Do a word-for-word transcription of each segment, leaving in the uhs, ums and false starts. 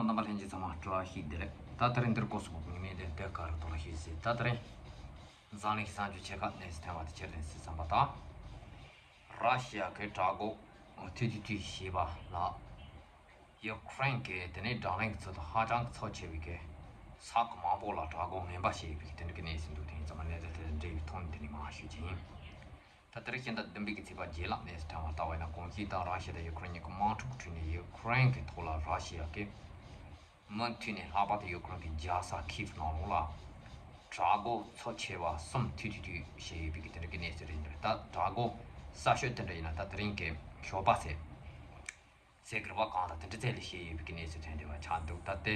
རྣམ་པ་ལྷན་རྒྱས་ཚང་མ་བཀྲ་ཤིས་བདེ་ལེགས། ད་དེ་རིང་འདིར་སྐོར་སོགས་ངེས་མེད་དེ་དེ་ག་རུ་གཏོང་ལ་ཤེས་ཟེར། ད་དེ་རིང་འཛམ་གླིང་གི་གསར་འགྱུར་ཆེ་ཁག་གནས་སུ་ཐོན་པ་དེ་ཁྱེར་ལེན་སྲིད་བསམ་པ་དང་། ར་ཤི་ཡ་གི་དྲག་སྒོ་ཐུ་ཐུ་ཐུ་ཞེས་པ་ལ། ཡུ་ཁུ་རེན་གྱི་དེ་ནས་དྲག་ལན་གྱི་ཚུལ་དུ་ཧ་ཅང་གི་ཚབས་ཆེ་བའི་གི་ས་ཁུལ་མང་པོ་ལ་དྲག་སྒོ་ངན་པ་བྱས་པའི་གི་དེ་འདྲ་གི་གནས་སུ་འདུག་དེ་ཡིན་ཙང་མ་གནས་ཚུལ་དེ་འབྲེལ་བའི་ཐོག་ནས་དེ་ནས་མར་ཞུ་རྒྱུ་ཡིན། ད་ལྟར་ཕྱི་ཟླ་བདུན་པའི་གི་ཚེས་པ་བརྒྱད་ལ་གནས་སུ་ཐོན་པ་ལྟ་བས་ན། གོང་ཞུས་ལྟར་ར་ཤི་ཡ་དང་ཡུ་ཁུ་རེན་གཉིས་ཀྱི་དམག་འཁྲུག་ཁྲོད་ནས་ཡུ་ཁུ་རེན་གྱི་ཐོག་ལ་ར་ཤི་ཡ་གིས་མུ་མཐུད་ནས་ལྷག་པར་དུ་ཡུ་ཁུ་རེན་གྱི་རྒྱལ་ས་ཁིབ་ནང་ལོགས་ལ་དྲག་སྒོ་ཚབས་ཆེ་བ་གསུམ་ཐུ་ཐུ་ཐུ་བྱས་ཡོད་པའི་གི་དེ་འདྲ་གི་གནས་ཚུལ་རེད་འདུག་ད་དྲག་སྒོ་གསར་ཤོས་དེ་འདྲ་ཡིན་ན། ད་དེ་རིང་གི་ཞོགས་པ་ཚེ་ཟེར་གི་རེད་པ། གང་ལྟར་དེ་འདྲ་ཚད་ལས་བཤད་ཡོད་པའི་གི་གནས་ཚུལ་ཐོན་བསྡད་པ་ཆགས་འདུག་ད་ལྟའི་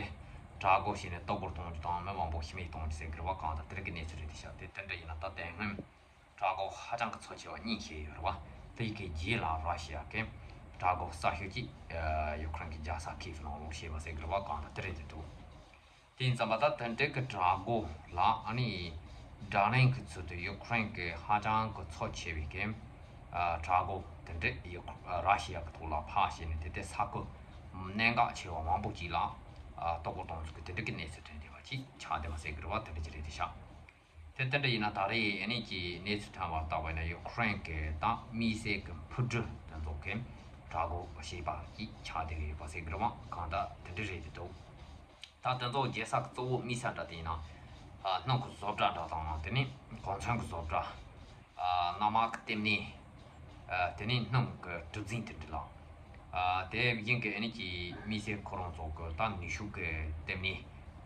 དྲག་སྒོ་བྱས་ནས་གཏོར་རྒོལ་གཏོང་རྒྱུ་དང་མི་མང་པོ་ཤི་རྨས་གཏོང་རྒྱུ་ཟེར་གི་རེད་པ། གང་ལྟར་དེ་འདྲ་གི་གནས་ཚུལ་རེད་དེ་ཤག་དེ་དེ་འདྲ་ཡིན་ན་ད་དེ་སྔོན་དྲག་སྒོ་ཧ་ཅང་གི་ཚབས་ཆེ་བ་གཉིས་བྱས་ཡོད་རེད་པ། དེ་གི་རྗེས་ལ་ར་ཤི་ཡ་གི་དྲག་སྒོ་གསར་ཤོས་ཀྱིས་ཡུ་ཁུ་རེན་གྱི་རྒྱལ་ས་ཁིབ་ནང་ལོགས་བྱས་པ་ཟེར་གི་རེད་པ། གང་ལྟར་དེ་རེད་དེ་འདུག་དེ་ཡིན་ཙང་མ་ད་དེ་འདྲའི་གི་དྲག་སྒོ་ལ་ཨ་ནི་དྲག་ལན་གྱི་ཚུལ་དུ་ཡུ་ཁུ་རེན་གྱི་ཧ་ཅང་གི་ཚབས་ཆེ་བའི་གི་དྲག་སྒོ་དེ་འདྲས་ཡུ་ཁུ་ར་ཤི་ཡ་གི་ཐོག་ལ་ཕར་བྱས་ནས། དེ་ལྟའི་ས་ཁུལ་གནད་འགག་ཆེ་བ་མང་པོ་ཅིག་ལ་གཏོར་རྒོལ་གཏོང་ཚུལ་གྱི་དེ་འདྲ་གི་གནས་ཚུལ་ཐོན་བསྡད་པ་ཅིག་ཆགས་བསྡད་པ་ཟེར་གི་རེད་པ། དེ་འདྲ་ཅིག་རེད་དེ་ཤག་དེ་དེ་འདྲ་ཡིན་ན་ད་རེས་ཨ་ནི་ཀྱི་གནས་ཚུལ་ཐོན་པ་ལྟ་བས་ན། ཡུ་ཁུ་རེན་གྱི་ད་དམིགས་བསལ་གྱི་འཕུར་གྲུ་དེ་ཚོ་གི་དྲག་སྒོ་བྱས་པ་ཅིག་ཆགས་བསྡད་ཀྱི་ཡོད་པ་ཟེར་གི་རེད་པ། གང་ལྟར་དེ་འདྲ་རེད་དེ་འདུག་ད་དེ་ཚོ་རྒྱལ་ས་གི་གཙོ་བོ་དམིགས་ས་འདྲ་དེ་ཡིན་ན། ཨ། སྣུམ་གྱི་བཟོ་གྲྭ་འདྲ་དང་། དེ་ནས་གོང་ཚོན་གྱི་བཟོ་གྲྭ། ཨ། གནམ་དམག་གི་ལྟེ་གནས། ཨ། དེ་ནས་སྣུམ་གྱི་གྲུ་གཟིངས་དེ་འདྲ་ལ། ཨ། དེ་བཞིན་གྱི་ཨ་ནི་ཀྱི་དམིགས་བསལ་ཁོ་རང་ཚོ་གི་ད་ནུས་ཤུགས་ཀྱི་ལྟེ་གནས་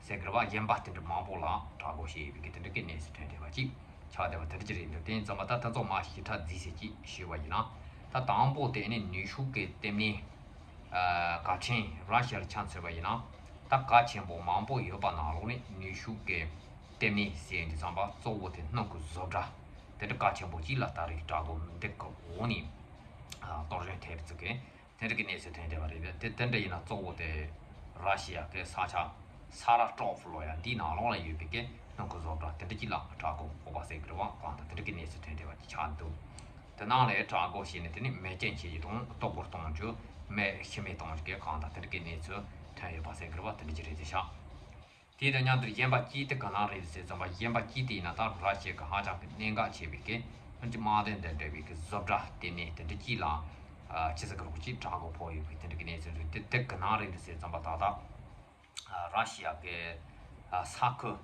ཟེར་གི་རེད་པ། གཞན་པ་དེ་འདྲ་མང་པོ་ལ་དྲག་སྒོ་བྱས་ཡོད་པའི་གི་དེ་འདྲ་གི་གནས་ཚུལ་ཐོན་བསྡད་པ་ཅིག་ཆགས་བསྡད་པ་དེ་འདྲ་ཅིག་རེད་འདུག་དེ་ཡིན་ཙང་མ་ད་དེ་ཚོ་མར་ཞིབ་ཕྲ་རྫིས་ཟེར་ཅིག་ཞུས་པ་ཡིན་ན། ད་དང་པོ་དེ་ཨ་ནི་ནུས་ཤུགས་ཀྱི་ལྟེ་གནས། ཨ། གལ་ཆེན་ར་ཤི་ཡར་ཆ་མཚོན་པ་ཡིན་ན། ད་གལ་ཆེན་པོ་མང་པོ་ཡོད་པ་ནང་ལོགས་ནས་ནུས་ཤུགས་ཀྱི་ལྟེ་གནས་ཟེར་དུས་ཙམ་པ་གཙོ་བོ་དེ་སྣུམ་གྱི་བཟོ་གྲྭ་དེ་འདྲ་གལ་ཆེན་པོ་གཅིག་ལ་ད་རེས་དྲག་སྒོ་འདི་གི་འོག་ནས་གཏོར་སྐྱོན་ཐེབས་ཚུལ་གྱི་དེ་འདྲ་གི་གནས་ཚུལ་ཐོན་བསྡད་པ་རེད། དེ་དེ་འདྲ་ཡིན་ན་གཙོ་བོ་དེ་ར་ཤི་ཡ་གི་ས་ཆ་ས་ར་ཀྲོབ་ལོ་ཡ་འདིའི་ནང་ལོགས་ལ་ཡོད་པའི་གི་སྣུམ་གྱི་བཟོ་གྲྭ་དེ་འདྲ་གཅིག་ལ་དྲག་སྒོ་ཕོག་པ་ཟེར་གི་རེད་པ། གང་ལྟར་དེ་འདྲ་གི་གནས་ཚུལ་ཐོན་བསྡད་པ་ཅིག་ཆགས་འདུག་དེ་ནང་ལས་དྲག་སྒོ་བྱས་ནས་དེ་ནས་མེ་རྐྱེན་བྱེད་རྒྱུ་དང་གཏོར་རྒོལ་གཏོང་རྒྱུ། མི་ཤི་རྨས་གཏོང་རྒྱུ་གང་དང་དེ་འདྲ་གི་གནས་ཚུལ་ཐོན་ཡོད་པ་ཟེར་གི་རེད་པ། དེ་འདྲ་ཅིག་རེད་དེ་ཤག་དེ་དང་མཉམ་དུ་གཞན་པ་གཅིག་དེ་ག་ནང་རེད་ཟེར་ཙམ་པ། གཞན་པ་གཅིག་དེ་ཡིན་ན་ད་ར་ཤི་ཡ་གི་ཧ་ཅང་གི་གནད་འགག་ཆེ་བའི་གི་ཨ་ནི་དམག་དོན་དང་འབྲེལ་བའི་གི་བཟོ་གྲྭ་ལྟེ་གནས་དེ་འདྲ་གཅིག་ལ། ཨ། ཅི་ཟེར་གི་རེད། གཅིག་དྲག་སྒོ་ཕོག་ཡོད་པའི་དེ་འདྲ་གི་གནས་ཚུལ་རེད། དེ་དེ་ག་ནང་རེད་ཟེར་ཙམ་པ་ད་ལྟ། ཨ། ར་ཤི་ཡ་གི། ཨ། ས་ཁུལ་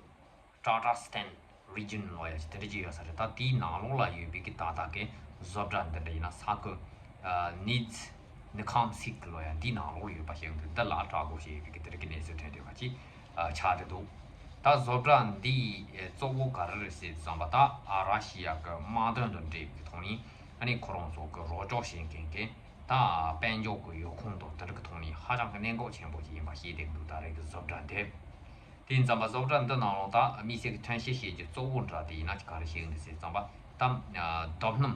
ཊ་ཊར་སི་ཐན་རི་ཇན་ལོ་ཡ་ཅིག་དེ་འདྲ་ཅིག་ཡོད་ས་རེད། ད་དེའི་ནང་ལོགས་ལ་ཡོད་པའི་གི་ད་ལྟ་གི་བཟོ་གྲྭ་འདི་འདྲ་ཡིན་ན་ས་ཁུལ། ཨ། ནི་ཛི་ནི་ཁམ་སིག་ལོ་ཡ་འདིའི་ནང་ལོགས་ལ་ཡོད་པ་ཞིག་འདུག་འདི་ལ་དྲག་སྒོ་བྱས་ཡོད་པའི་གི་དེ་འདྲ་གི་གནས་ཚུལ་ཐོན་བསྡད་པ་ཅིག་ཨ། ཆགས་བསྡད་འདུག་ད་བཟོ་གྲྭ་འདིའི་གཙོ་བོ་ག་རེ་རེད་ཟེར་ཙམ་པ། ད་ཨ། ར་ཤི་ཡ་གི་དམག་དོན་དང་འབྲེལ་བའི་ཐོག་ནས་ཨ་ནི་ཁོ་རང་ཚོ་གི་རོགས་སྐྱོར་བྱེད་མཁན་གི་ད་དཔལ་འབྱོར་གྱི་ཡོང་ཁུངས་དང་དེ་འདྲ་གི་ཐོག་ནས་ཧ་ཅང་གི་གནད་འགག་ཆེན་པོ་ཞིག་ཡིན་པ་ཤེས་བསྡད་ཀྱི་འདུག་ད་རེས་ཀྱི་བཟོ་གྲྭ་འདི། དེ་ཡིན་ཙང་མ་བཟོ་གྲྭ་འདི་ནང་ལོགས་ད་དམིགས་བསལ་གྱི་ཐོན་སྐྱེད་བྱེད་རྒྱུ་གཙོ་བོ་འདྲ་དེ་ཡིན་ན་ག་རེ་བྱེད་ཀྱི་འདུག་ཟེར་ཙམ་པ། ད་ཨ། རྡོ་སྣུམ།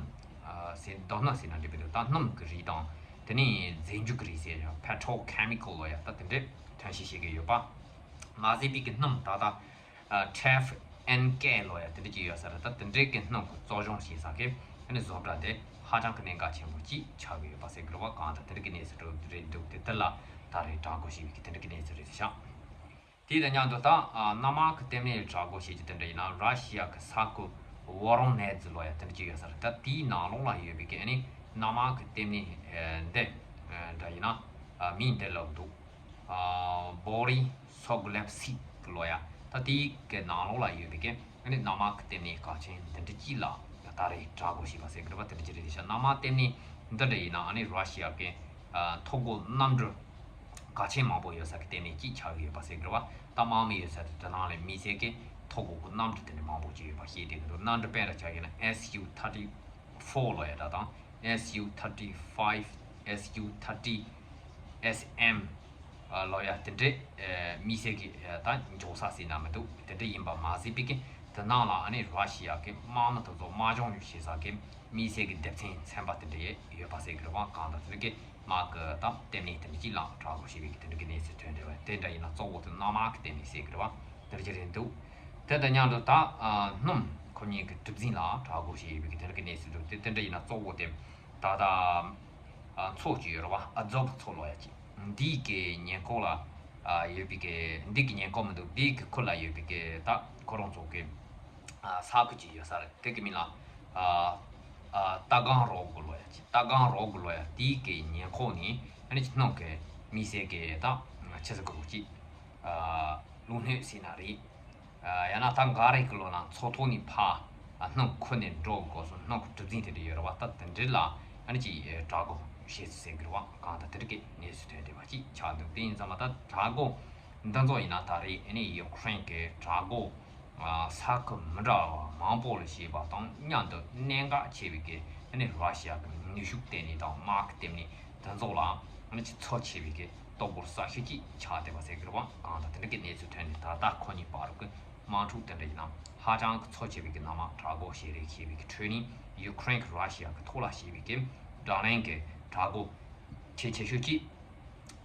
ཨ། ཟེར། རྡོ་སྣུམ་ཟེར་ན་འགྲིག་པ་འདུག་ད་སྣུམ་གྱི་རིགས་དང་དེ་ནས་རྫས་འགྱུར་གྱི་རིགས་ཟེར་ཡང་པེ་ཊྲོ་ཁེ་མི་ཀལ་ལོ་ཡ་ད་དེ་འདྲས་ཐོན་སྐྱེད་བྱེད་ཀྱི་ཡོད་པ། མ་ཟད་པའི་གི་སྣུམ་ད་ལྟ། ཨ། ཊེབ་ཨེན་ཀེ་ལོ་ཡ་དེ་འདྲ་ཅིག་ཡོད་ས་རེད། ད་དེ་འདྲའི་གི་སྣུམ་གི་བཙོག་སྦྱོང་བྱེད་ས་གི་ཨ་ནི་བཟོ་གྲྭ་དེ་ཧ་ཅང་གི་གནད་འགག་ཆེན་པོ་ཅིག་ཆགས་ཀྱི་ཡོད་པ་ཟེར་གི་རེད་པ། གང་ལྟར་དེ་འདྲ་གི་གནས་ཚུལ་རེད་འདུག་དེ་དེ་ལ་ད་རེས་དྲག་སྒོ་བྱས་པའི་གི་དེ་འདྲ་གི་གནས་ཚུལ་རེད་ཤག་དེ་དང་མཉམ་དུ་ད་ཨ། གནམ་དམག་གི་ལྟེ་གནས་དྲག་སྒོ་བྱེད་རྒྱུ་དེ་འདྲ་ཡིན་ན། ར་ཤི་ཡ་གི་ས་ཁུལ་ཝོ་རོ་ནེ་ཛི་ལོ་ཡ་དེ་འདྲ་ཅིག་ཡོད་ས་རེད། ད་དེའི་ནང་ལོགས་ལ་ཡོད་པའི་གི་ཨ་ནི་གནམ་དམག་གི་ལྟེ་གནས་འདི་འདྲ་ཡིན་ན། ཨ། མིང་འདི་ལབ་འདུག་ཨ། བོ་རི་སོ་གུ་ལེབ་སི་ལོ་ཡ། ད་དེའི་གི་ནང་ལོགས་ལ་ཡོད་པའི་གི་ཨ་ནི་གནམ་དམག་གི་ལྟེ་གནས་གལ་ཆེན་འདི་འདྲ་གཅིག་ལ་ད་རེས་དྲག་སྒོ་བྱས་པ་ཟེར་གི་རེད་པ། དེ་འདྲ་ཅིག་རེད་ཤག་གནམ་དམག་ལྟེ་གནས་འདི་འདྲ་ཡིན་ན་ཨ་ནི་ར་ཤི་ཡ་གི། ཨ། ཐོ་འགོད་གནམ་གྲུ་གལ་ཆེན་མང་པོ་ཡོད་ས་གི་ལྟེ་གནས་གཅིག་ཆགས་ཀྱི་ཡོད་པ་ཟེར་གི་རེད་པ། ད་དམག་མི་ཡོད་ས་དེ་དེ་ནང་ལས་དམིགས་བསལ་གི་ཐོ་འགོད་གི་གནམ་གྲུ་དེ་འདྲ་མང་པོ་ཅིག་ཡོད་པ་ཤེས་བསྡད་ཀྱི་འདུག་གནམ་གྲུ་དཔེར་ན་ཆ་བཞག་ན་S U thirty four ལོ་ཡ་འདྲ་དང་S U thirty five, S U thirty S M ལོ་ཡ་དེ་འདྲས། ཨ། དམིགས་བསལ་གྱི་ད་འཇོག་ས་ཟེར་ན་མི་འདུག་དེ་འདྲ་ཡིན་པ་མ་ཟད་པའི་གི་དེ་ནང་ལ་ཨ་ནི་ར་ཤི་ཡ་གི་དམག་མི་དེ་ཚོ་དམག་སྦྱོང་བྱེད་ས་གི་དམིགས་བསལ་གྱི་སྡེ་ཚན་ཚན་པ་དེ་འདྲ་ཡོད་པ་ཟེར་གི་རེད་པ། གང་ལྟར་དེ་འདྲ་གི་དམག་གི་ད་ལྟེ་གནས་དེ་འདྲ་གཅིག་ལ་དྲག་སྒོ་བྱས་པའི་གི་དེ་འདྲ་གི་གནས་ཚུལ་ཐོན་བསྡད་པ། དེ་འདྲ་ཡིན་ན་གཙོ་བོ་དེ་གནམ་དམག་གི་ལྟེ་གནས་ཟེར་གི་རེད་པ། དེ་འདྲ་ཅིག་རེད་འདུག་དེ་དང་མཉམ་དུ་ད་སྣུམ་ཁོ་གཉིས་ཀྱི་གྲུ་གཟིངས་ལ་དྲག་སྒོ་བྱས་ཡོད་པའི་གི་དེ་འདྲ་གི་གནས་ཚུལ་འདུག་དེ་དེ་འདྲ་ཡིན་ན་གཙོ་བོ་དེ་ད་ལྟ་མཚོ་གཅིག་ཡོད་རེད་པ། ཨ་ཛོབ་མཚོ་ལོ་ཡ་གཅིག་འདིའི་གི་ཉེ་འཁོར་ལ་ ཨ་ཡོད་པའི་གི་འདི་གི་ཉེན་ཁ་མི་འདུག་འདི་གི་ཁུལ་ལ་ཡོད་པའི་གི་ད་ཁོ་རང་ཚོ་གི་ཨ་ས་ཁུལ་ཅིག་ཡོད་ས་རེད། དེ་གི་མིང་ལ་ཨ་ཨ་ཏ་གང་རོག་གུ་ལོ་ཡ་ཅིག་ཏ་གང་རོག་གུ་ལོ་ཡ་དེའི་གི་ཉེན་ཁ་ནི་ཨ་ནི་ཅིག་སྣུམ་གི་མི་སེར་གི་ད་ཆི་ཟེར་གི་རོགས་ཅིག་ཨ་ལུག་སྣོད་ཟེར་ན་རེད། ཡང་ན་ད་འགའ་རེ་གི་ལོ་ན་མཚོ་ཐོག་ནས་ཕར་སྣུམ་ཁུར་ནས་འགྲོ་དགོས་སོང་། སྣུམ་གི་གྲུ་གཟིངས་དེ་འདྲ་ཡོད་རེད་བ། ད་དེ་འདྲ་ལ་ཨ་ནི་ཅིག་དྲག་རྒོལ་བྱས་ཟེར་གི་རེད་བ། གང་ལྟར་དེ་འདྲ་གི་གནས་ཚུལ་ཐོན་བསྡད་པ་ཅིག་ཆགས་འདུག་དེ་ཡིན་ཙང་མ་ད་དྲག་རྒོལ་འདི་ཚོ་ཡིན་ན་ད་རེས་ཨ་ནི་ཡུ་ཁུ་རེན་གི་དྲག་རྒོལ་ས་ཁུལ་མི་འདྲ་བ་མང་པོ་ལ་བྱས་པ་དང་མཉམ་དུ་གནད་འགག་ཆེ་བའི་གི་ཨ་ནི་ར་ཤི་ཡ་གི་ནུས་ཤུགས་བརྟེན་ནས་དང་དམག་གི་བརྟེན་ནས་དེ་ཚོ་ལ་ཨ་ནི་ཅིག་ཚབས་ཆེ་བའི་གི་ལྟོ་གོས་གསར་ཤོས་ཅིག་ཆགས་བསྡད་པ་ཟེར་གི་རེད་བ། གང་ལྟར་དེ་འདྲ་གི་གནས་ཚུལ་ཐོན་ནས་ད་ལྟ་ཁོ་གཉིས་བར་གི་དམག་འཁྲུག་དེ་འདྲ་ཡིན་ན་ཧ་ཅང་གི་ཚབས་ཆེ་བའི་གི་ནང་མ་དྲག་རྒོལ་བྱེད་རེས་བྱེད་པའི་གི་ཁྲོད་ནས་ཡུ་ཁུ་རེན་གི་ར་ཤི་ཡ་གི་ཐོག་ལ་བྱེད་པའི་གི་དྲག་ལན་གི་དྲག་རྒོལ་ཆེས་ཆེ་ཤོས་ཅིག་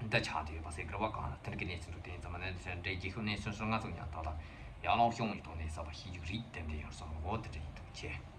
འདི་ཆགས་བསྡད་ཡོད་པ་ཟེར་གི་རེད་བ། གང་ལ་དེ་འདྲ་གི་གནས་ཚུལ་འདུག་དེ་ཡིན་ཙང་མ་ནས་འདི་འདྲའི་རྒྱལ་ཁབ་གནས་ཚུལ་སོགས་ང་ཚོ་ཡང་ད་ལྟ་ཡར་ཀླུང་གཞུང་གི་ཐོག་ནས་གསར་པ་ཤེས་རྒྱུ་རིགས་ལྡན་ལྡན་ཡོད་བསམ་གི་འོ་དེ་འདྲ་ཡིན་འདུག་ཆེ།